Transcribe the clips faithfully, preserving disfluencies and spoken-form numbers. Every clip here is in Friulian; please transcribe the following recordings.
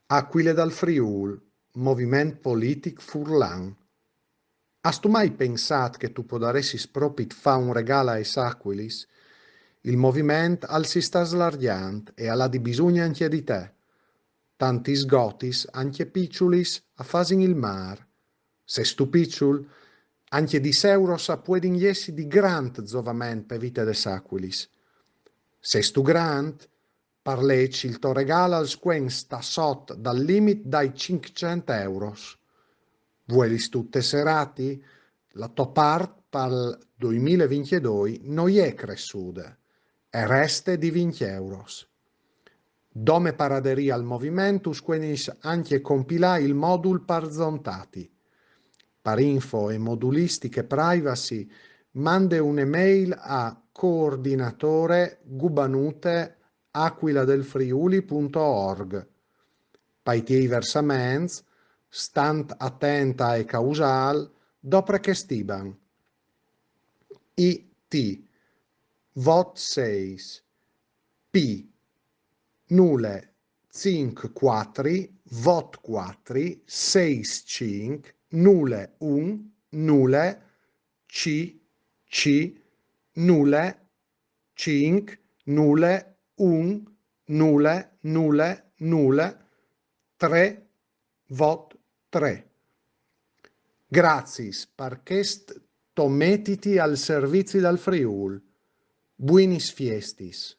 Acuile dal Friûl, moviment politic furlan. Âstu mai pensât che tu podaressis propit fâ un regâl aes acuilis? Il moviment al si sta slargjant e al à di bisugne ancje di te. Tantis gotis, ancje piçulis, a fasin il mâr. Sêstu piçul? Ancje dîs euros a puedin jessi di grant zovament pe vite des acuilis. Sêstu grant? Par leç il to regâl al scuen stâ sot dal limit dai cinccent euros. Vuelistu tesserâti? La tô part pal doi mil e vincjedoi no je cressude e reste di vincj euros. Dome par aderî al moviment tu scuenis ancje compilâ il modul par zontâti. Par info e modulistiche privacy, mande une mail a coordinatore gubanute aquiladelfriuli punto org. Pai tiei versaments, stant atent ae causâl, dopre chest iban: I T vot seis P nule cinc cuatri vot cuatri seis cinc nule un nule C C nule cinc nule un nule nule nule trê vot trê. Graciis par chest to metiti al servizi dal Friûl. Buinis fiestis.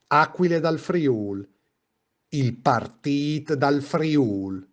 Acuile dal Friûl, il partît dal Friûl.